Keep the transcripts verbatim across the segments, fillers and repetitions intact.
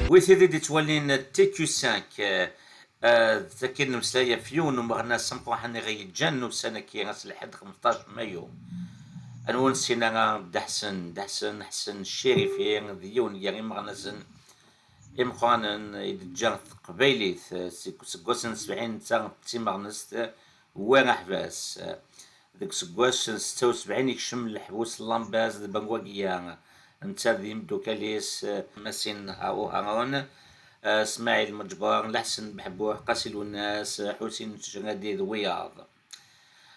Wi tid i d-ittwalin T Q cinq, eh, eh, d akken nemmeslay ɣef yiwen n umeɣnas ameqqran i ɣ-yeǧǧan ussan-agi ass n lḥedd xemṭac mayu. Anwa ur nessin ara Dda Ḥsen, Dda Ḥsen, Ḥsen Ccirifi, d yiwen gar imeɣnasen imeqqranen i d-teǧǧa teqbaylit, eh, seg useggas n sebɛin netta d timeɣnest, eh, war aḥbas. Eh, deg useggas n setta u sebɛin yekcem leḥbus n Lambaz d Banwagiya, netta d yimeddukal-is, eh, Masin Haru Harun, eh, Smaɛil Meǧber, Leḥsen Beḥbuḥ, Qasi Lwennas, eh, Ḥusin Tejradi d wiyaḍ.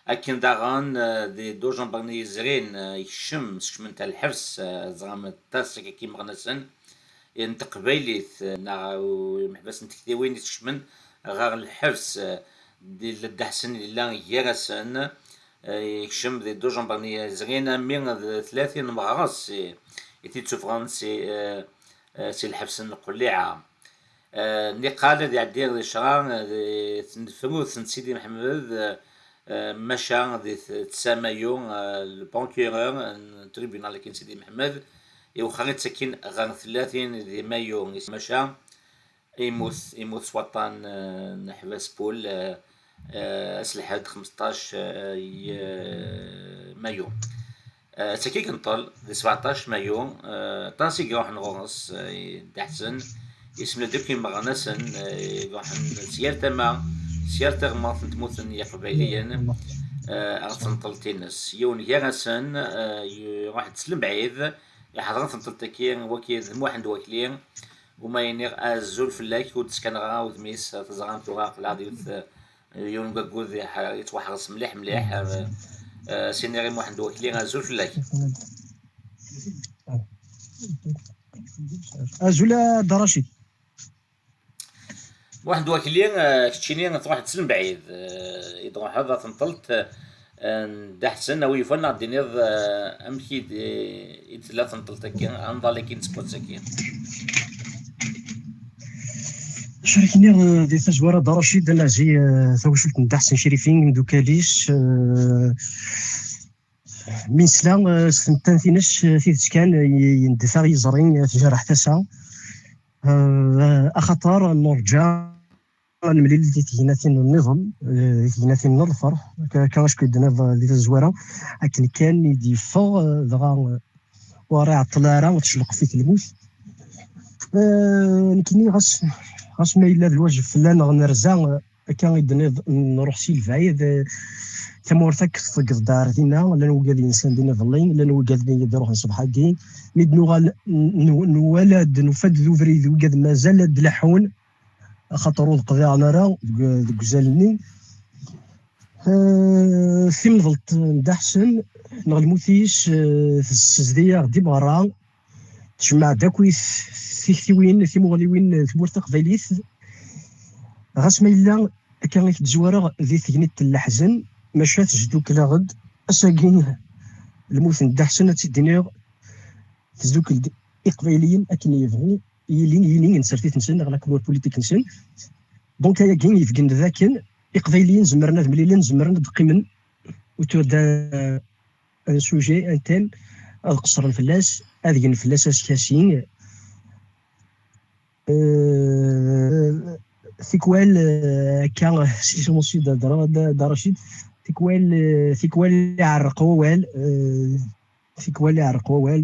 Akken daɣen, eh, di duǧember-nni yezrin, eh, yekcem, skecmen-t ɣer lḥebs, eh, ẓran aṭas n imeɣnasen n teqbaylit, eh, neɣ, eh, imeḥbas n tektiwin i skecmen ɣer lḥebs, eh, di Dda Ḥsen yella gar-asen, eh, yekcem di duǧember-nni yezrin, armi d tlatin n meɣres i, i t-id-sufɣen si, eh, eh, si lḥebs n Qelliɛa. Eh, niqal ad iɛeddi di ccṛeɛ, eh, di tnefrut n Sidi Mḥemmed, eh, eh, maca di t-, tsa mayu, eh, le procureur n tribunal akin Sidi Mḥemmed, iwexxer-itt akkin ɣer tlatin di mayu, maca imut, imut s waṭṭan, eh, n ḥbas Paul, eh, eh, ass lḥedd xemṭac, eh, y-, mayu. Eh, d tagi i yenṭel di sebɛeṭac mayu, eh, aṭas i iruḥen ɣur-s, eh, i Dda Ḥsen, yesmel-d akk imeɣnasen, eh, iruḥen s yal tama, s yal tiɣmert n tmurt n Yiqbayliyen, eh, ar tenṭelt-ines. Yiwen gar-asen, eh, iruḥ-d s lebɛid, iḥḍer tenṭelt-agi, wagi d Muḥend Wakli, uma iniɣ azul fell-ak, ur d-skaneɣ ara udem-is, teẓram tura aql-aɣ di yiwet, yiwen n wayyur yettwaḥres mliḥ mliḥ. Eh, eh, s-iniɣ i Muḥend Wakli, azul fell-ak. Azul a Dda Racid. Muḥend Wakli, eh, keččini truḥeḍ s lebɛid, eh, i d-truḥeḍ a tenṭelt, eh, n Dda Ḥsen, a wi yufan ad d-tiniḍ, eh, amek i d-, i d-tella tenṭelt-agi, anḍal-agi n tsekkurt-agi? Acu ara k-iniɣ, eh, di tazwara, Dda Racid, a Laɛzi, eh, tawacult n Dda Ḥsen Crifi, imdukal-is, eh, mi nesla, eh, s tmettant-ines, eh, tidet kan, eh, y-, yendef-aɣ yiẓri, eh, tjerreḥ tasa. Eh, axaṭer nurǧa ad nemlil di tegnatin nniḍen, eh, di tegnatin n lferḥ, akka, akka acku i d-tenniḍ, eh, di tazwara, akken kan i d-yeffeɣ, eh, dɣa, eh, ur iɛeṭṭel ara, tecleq-it lmut. Eh, nekkini ɣas, ɣas ma yella d lwajeb fell-aneɣ nerza, eh, akka i d-tenniḍ, nruḥ si lebɛid, eh, tamurt akk tṣeggeḍ-d ar dinna, llan wigad yensan din iḍelli, llan wigad i d-iruḥen ṣṣbeḥ-agi. Mi d-nuɣal, n-, n-, nwala-d, nufa-d d ubrid, wigad mazal ad d-leḥḥun, axaṭer ur d-qḍiɛen ara deg, deg uzal-nni. Eh, timḍelt n Dda Ḥsen, neɣ lmut-is, eh, tessezdi-yaɣ-d i berra, tjemmeɛ-d akk tiktiwin, timuɣliwin n tmurt taqbaylit. Ɣas ma yella akka i k-d-zwareɣ di tegnit n leḥzen, maca tesdukkel-aɣ-d ass-agi, lmut n Dda Ḥsen, ad tt-id-iniɣ, tesdukkel-d Iqbayliyen akken yebɣu yili, yili n tsertit-nsen neɣ la couleur politique-nsen. Donc, ayagi yebgen d akken Iqbayliyen zemren ad mlilen, zemren ad qqimen autour d'un, un sujet, un thème, ad qeṣṣren fell-as, ad gen fell-as askasi. Euh, tikwal, euh, akka, si Dda, Dda Racid, tikwal, euh, tikwal iɛerreq wawal, euh, tikwal iɛerreq wawal,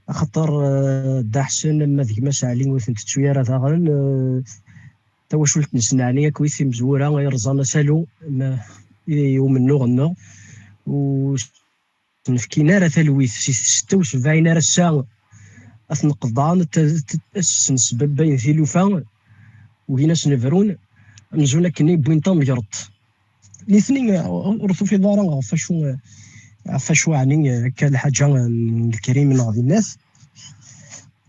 axaṭer, euh, Dda Ḥsen ama d gma-s Ɛli ur ten-tettu ara daɣen, euh, tawacult-nsen ɛni akkit imezwura i rẓan asalu, ma, i umennuɣ-nneɣ, ur s-nefkin ara talwit si setta u sebɛin ar ass-a, ad ten-qeḍɛen, ad t-, ad t-, ad sen-sbabbayen tilufa, ugin ad sen-brun, amzun akken i wwin tamgerḍt. Nitni, eh, ur tufiḍ ara ɣef acu, eh, ɣef acu ɛni, eh, akka lḥaǧa, eh, n lekrim neɣ d innat.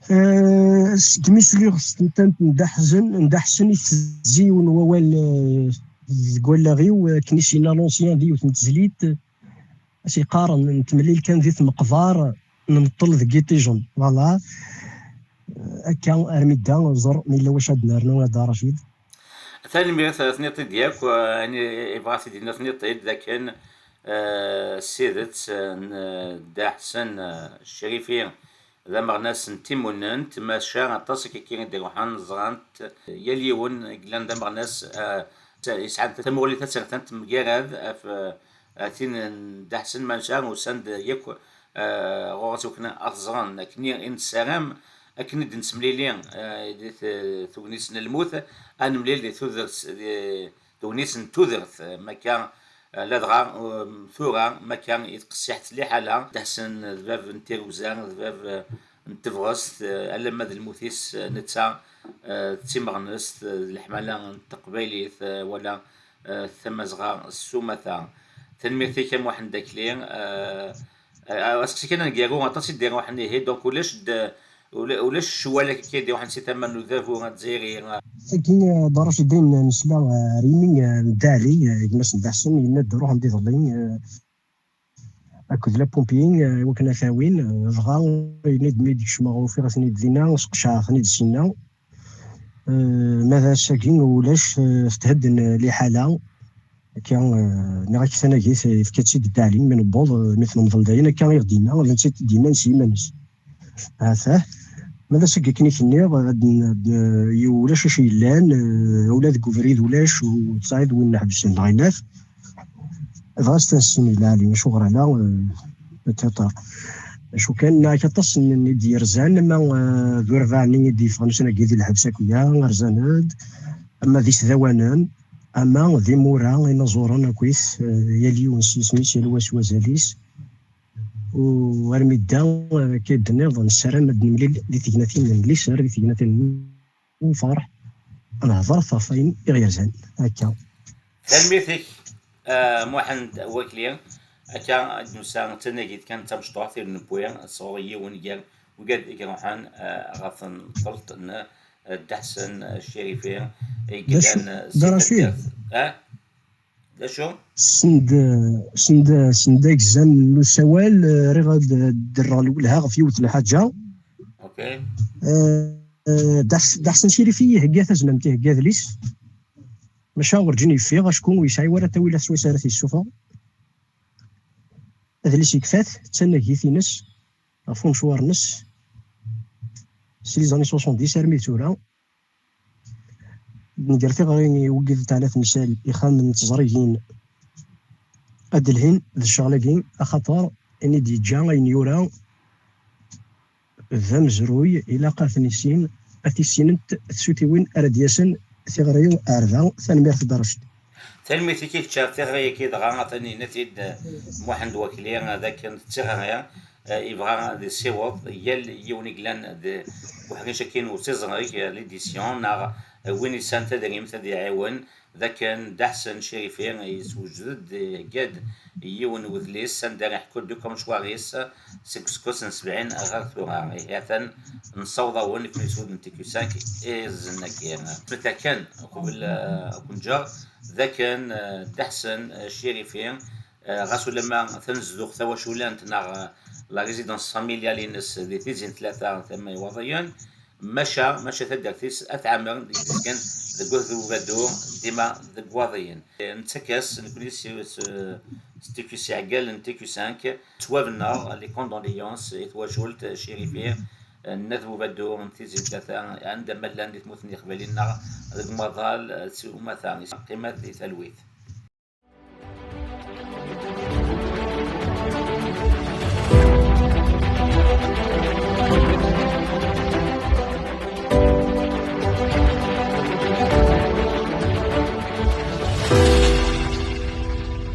Eh, segmi sliɣ s tmettant n Dda Ḥsen, n Dda Ḥsen i tezzi yiwen n wawal, eh, deg wallaɣ-iw, eh, akken i s-yenna l'ancien di yiwet n tezlit, eh, as-yeqqar, n-, nettemlil kan di tmeqbar, nmeṭṭel deg yiṭijen. Voilà. Eh, akka, armi d da, ẓer ma yella wacu ad nernu, a Dda Racid. Tanemmirt, eh, tenniḍ-t-id yakk, eh, ani, ibɣa ad t-id-iniɣ, tenniḍ-t-id d akken, eh, s tidet, eh, n, eh, Dda Ḥsen, eh, Crifi, d ameɣnas n timunent, maca aṭas akka i d-iruḥen ẓran-t. Yal yiwen yellan d ameɣnas, eh, yesɛan tamuɣli tasertant temgarad ɣef, eh, tin n Dda Ḥsen, maca usan-d yakk, eh, ɣur-s wakken ad t-ẓren. Akken i nessaram, akken i d-nettemlili, eh, di t-, tegnit n lmut, ad nemlil di tudert, di tegnit n tudert, eh, makka, eh, ladɣa, eh, tura, makka i tqessiḥet liḥala. Dda Ḥsen d bab n tirwza, d bab, eh, n tebɣest, eh, alamma d lmut-is, eh, netta, eh, d timeɣnest, eh, d leḥmala n teqbaylit, eh, wala, eh, tamazɣa s umata. Tanemmirt-ik a Muḥend Akli, eh, eh, aseqsi kan aneggaru, aṭas i d-iruḥen ihi, donc ulac d-, ula-, ulac ccwal akka i d-iruḥen si tama n udabu azzayri. Tagi, eh, Dda Racid, ayen nesla, eh, ar yimi, eh, n Dda Ɛli, eh, gma-s n Dda Ḥsen, yenna-d ruḥen-d iḍelli, eh, akked la pompier, eh, i wakken ad t-awin, eh, dɣa yenna-d mi d-kecmeɣ ufiɣ-ten-id dinna, sqecɛeɣ-ten-id sinna. Eh, ma d ass-agi ulac, eh, tethedden, eh, liḥala. Akka, eh, nniɣ-ak tanagit, eh, yefka-tt-id Dda Ɛli, mi newweḍ, eh, mi t-nemḍel dayen, akka i ɣ-d-yenna, d netta i t-id-yennan s yiman-is. Atah, ma d ass-agi akken i k-nniɣ, ad n-, ad n-, ulac acu yellan, eh, ula deg ubrid ulac, u tesɛiḍ win iḥebsen dɣa ilaf. Dɣa s tansin lɛali, acuɣer ala, eh, peut-être. Acu kan, nniɣ-ak aṭas n, n i d-yerzan, ama, eh, d urbaɛ-nni i d-yeffɣen ussan-agi di lḥebs akk-ya, rzan-d, ama d isdawanen, ama d imura, inaẓuren akkit, eh, yal yiwen s yisem-is, yal wa s wazal-is. U armi d da, eh, akka i d-tenniḍ, nessaram ad nemlil di tegnatin n liser, di tegnatin n uferḥ, ad nehḍer ɣef wayen i ɣ-yerzan. Akka. Tanemmirt-ik, eh, Muḥend Wakli. Akka i d-nusa d tanagit kan d tamecṭuḥt i d-newwi sɣur yiwen gar wigad i iruḥen, eh, ɣer temḍelt n, eh, Dda Ḥsen Cirifi, i d acu, yellan, eh, d si acu? Taddart. Eh? D acu? Send, send, send agzam n usawal, eh, riɣ ad d-rreɣ lwelha ɣef yiwet n lḥaǧa. Ok. Eh, eh, Dda Ḥs-, Dda Ḥsen Cirifi ihegga tazmamt, ihegga adlis. Maca werǧin yeffiɣ, acku ur yesɛi wara tawilat swayes ara t-yessufeɣ. Adlis yekfa-t, d tanagit-ines ɣef umecwar-nnes si les années soixante-dix armi d tura. Nger tiɣri i wigid n teɛna temsal, ixxamen n teẓrigin ad d-lhin d ccɣel-agi, axaṭer ayen i d-yeǧǧa, ayen yura, d amezruy, ilaq ad ten-issin, ad t-issinent tsutiwin ara d-yasen tiɣri ar da. Tanemmirt a Dda Racid. Tanemmirt i k-, kečč ɣef tiɣri-agi, dɣa atan yenna-t-id, eh, Muḥend Wakli, eh, d akken d tiɣri, eh, yebɣa ad yessiweḍ yal yiwen i yellan d uḥric akkin u tiẓri, eh, l'édition, neɣ, eh, win yesɛan tadrimt ad iɛiwen, d akken Dda Ḥsen Cirifi yeswejed-d, ihegga-d yiwen n wedlis anda ara iḥekku-d akk amecwar-is seg useggas n sebɛin ɣer tura. Ihi atan nessaweḍ-awen i ken-yeswed n T Q cinq izen-agi. Smekta kan, uqbel, eh, ad ken-ǧǧeɣ, d akken, eh, Dda Ḥsen, eh, Cirifi, eh, ɣas ulamma tanezduɣt tawaculant neɣ, eh, la résidence familiale-ines di Tizi n Tlata tama Iwaḍiyen, maca, maca taddart-is At Ɛmer i d-yezgan deg At Ubadu, dima deg Iwaḍiyen. Nettak-as, nekni s, s, s T Q s iɛeggalen n T Q cinq, ttwabneɣ les condoléances i twacult Cirifi n At Ubadu n Tizi n Tlata, anda ma llan di tmurt n Yiqbayliyen neɣ deg umaḍal s umata, qqimat di talwit.